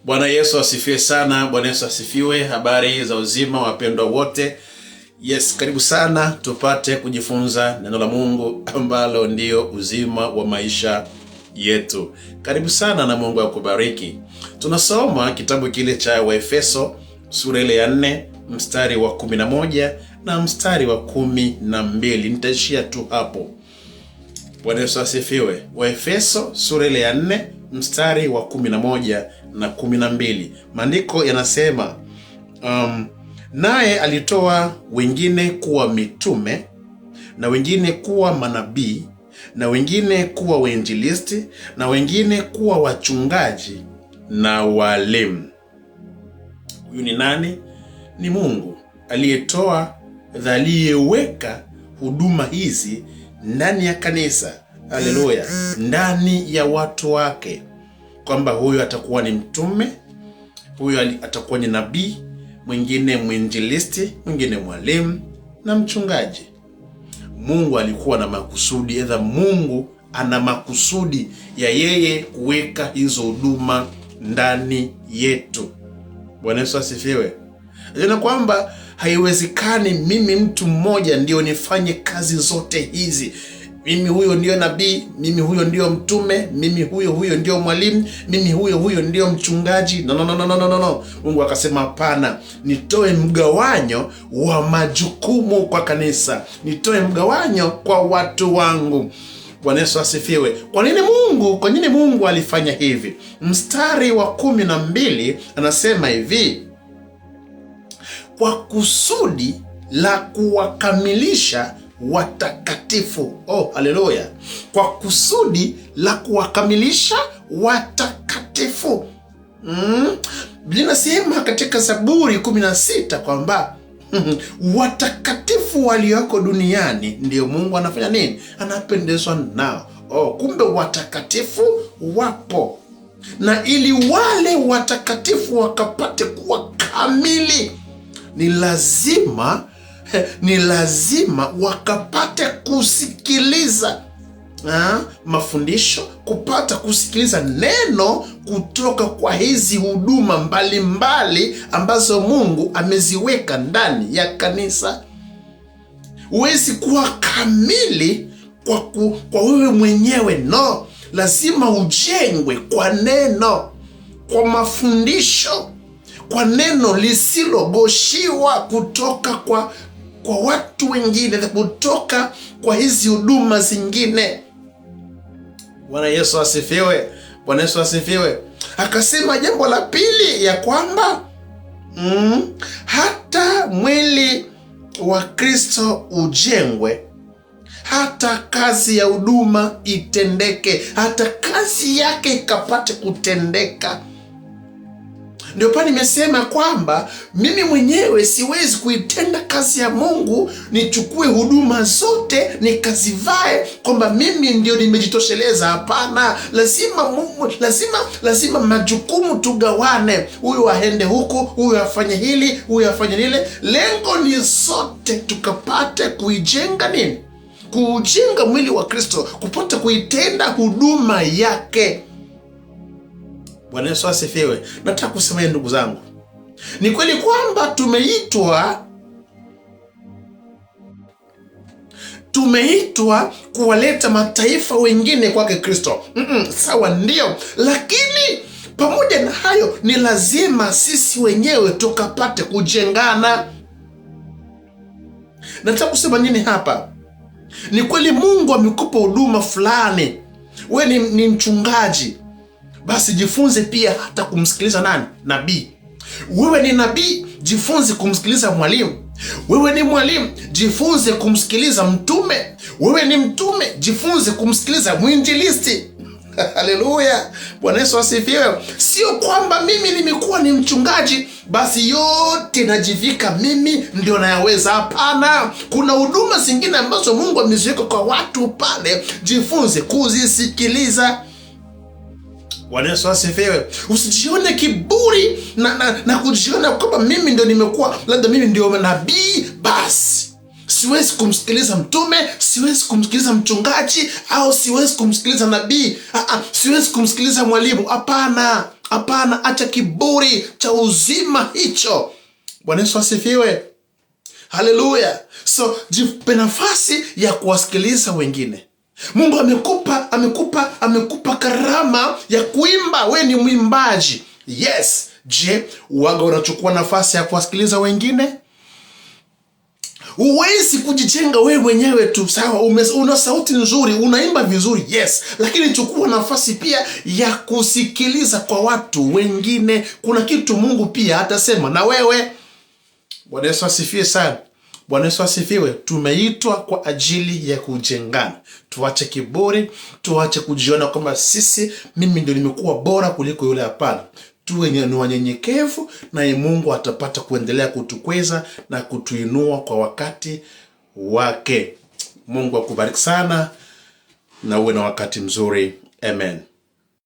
Bwana Yesu asifiwe sana. Bwana Yesu asifiwe. Habari za uzima, wapendwa wote. Yes, karibu sana tupate kujifunza neno la Mungu ambalo ndio uzima wa maisha yetu. Karibu sana na Mungu akubariki. Tunasoma kitabu kile cha Waefeso sura ile ya 4 mstari wa 11 na mstari wa 12. Nitaishia tu hapo. Bwana Yesu asifiwe. Waefeso sura ile ya 4 mstari wa 11 na 12. Maandiko yanasema naye alitoa wengine kuwa mitume na wengine kuwa manabii na wengine kuwa wainjilisti na wengine kuwa wachungaji na walimu. Huyu ni nani? Ni Mungu aliyetoa, aliyeweka huduma hizi ndani ya kanisa. Haleluya, ndani ya watu wake, kwamba huyu atakuwa ni mtume, huyu atakuwa ni nabii, mwingine mwinjilisti, mwingine mwalimu na mchungaji. Mungu alikuwa na makusudi, edha Mungu ana makusudi ya yeye kuweka hizo huduma ndani yetu. Bwana Yesu asifiwe. Na kwamba haiwezekani mimi mtu mmoja ndio nifanye kazi zote hizi. Mimi huyo ndio nabii, mimi huyo ndio mtume, mimi huyo huyo ndio mwalimu, mimi huyo huyo ndio mchungaji. No, no, no, no, no, no, no. Mungu akasema hapana, nitoe mgawanyo wa majukumu kwa kanisa, nitoe mgawanyo kwa watu wangu. Bwana Yesu asifiwe. Kwa nini Mungu, kwa nini Mungu alifanya hivi? Mstari wa 12 anasema hivi, kwa kusudi la kuwakamilisha watakatifu. Oh, haleluya! Kwa kusudi la kuwakamilisha watakatifu. Biblia inasema katika Zaburi 16 kwamba watakatifu walioko duniani ndio Mungu anafanya nini? Anapendezwa nao. Oh, kumbe watakatifu wapo, na ili wale watakatifu wakapate kuwa kamili ni lazima ni lazima wakapate kusikiliza mafundisho, kupata kusikiliza neno kutoka kwa hizi huduma mbalimbali ambazo Mungu ameziweka ndani ya kanisa. Huwezi kuwa kamili kwa wewe mwenyewe, no. Lazima ujengwe kwa neno, kwa mafundisho, kwa neno lisilogoshiwa kutoka kwa watu wengine, kutoka kwa hizi huduma zingine. Bwana Yesu asifiwe. Bwana Yesu asifiwe. Akasema jambo la pili ya kwamba hata mwili wa Kristo ujengwe, hata kazi ya huduma itendeke, hata kazi yake ikapate kutendeka. Ndio pale nimesema kwamba mimi mwenyewe siwezi kuitenda kazi ya Mungu, nichukue huduma zote nikazivae kwamba mimi ndio nimejitosheleza. Hapana, lazima Mungu, lazima majukumu tugawane, huyu aende huku, huyu afanye hili, huyu afanye lile. Lengo ni sote tukapate kuijenga nini? Kuujenga mwili wa Kristo, kupata kuitenda huduma yake. Bwana Yesu asifiwe. Nataka kusema ndugu zangu, ni kweli kwamba tumeitwa kuwaleta mataifa wengine kwake Kristo. Sawa, ndio, lakini pamoja na hayo ni lazima sisi wenyewe tukapate kujengana. Nataka kusema nini hapa? Ni kweli Mungu amekupa huduma fulani, we ni mchungaji, basi jifunze pia hata kumsikiliza nani? Nabii. Wewe ni nabii, jifunze kumsikiliza mwalimu. Wewe ni mwalimu, jifunze kumsikiliza mtume. Wewe ni mtume, jifunze kumsikiliza mwinjilisti. Haleluya, Bwana Yesu asifiwe. Sio kwamba mimi nimekuwa ni mchungaji basi yote najivika mimi ndio nayaweza. Hapana, kuna huduma zingine ambazo Mungu ameziweka kwa watu pale, jifunze kuzisikiliza. Bwana Yesu asifiwe. Usijione kiburi na kujiona kwamba mimi ndio nimekuwa, labda mimi ndio nabii, basi siwezi kumsikiliza mtume, siwezi kumsikiliza mchungaji, au siwezi kumsikiliza nabii, siwezi kumsikiliza mwalimu. Hapana, Hapana, acha kiburi cha uzima hicho. Bwana Yesu asifiwe. Haleluya. So jipe nafasi ya kuwasikiliza wengine. Mungu amekupa amekupa amekupa karama ya kuimba. We ni mwimbaji, yes. Je, waga unachukua nafasi ya kuwasikiliza wengine? Huwezi kujijenga wewe mwenyewe tu, sawa. Una sauti nzuri, unaimba vizuri, yes, lakini chukua nafasi pia ya kusikiliza kwa watu wengine. Kuna kitu Mungu pia atasema na wewe. Bwana Yesu asifiwe sana. Bwana Yesu asifiwe. Tumeitwa kwa ajili ya kujengana. Tuache kiburi, tuache kujiona kwamba sisi, mimi ndio nimekuwa bora kuliko yule. Hapana, tuwe ni wanyenyekevu, naye Mungu atapata kuendelea kutukweza na kutuinua kwa wakati wake. Mungu akubariki sana na uwe na wakati mzuri. Amen.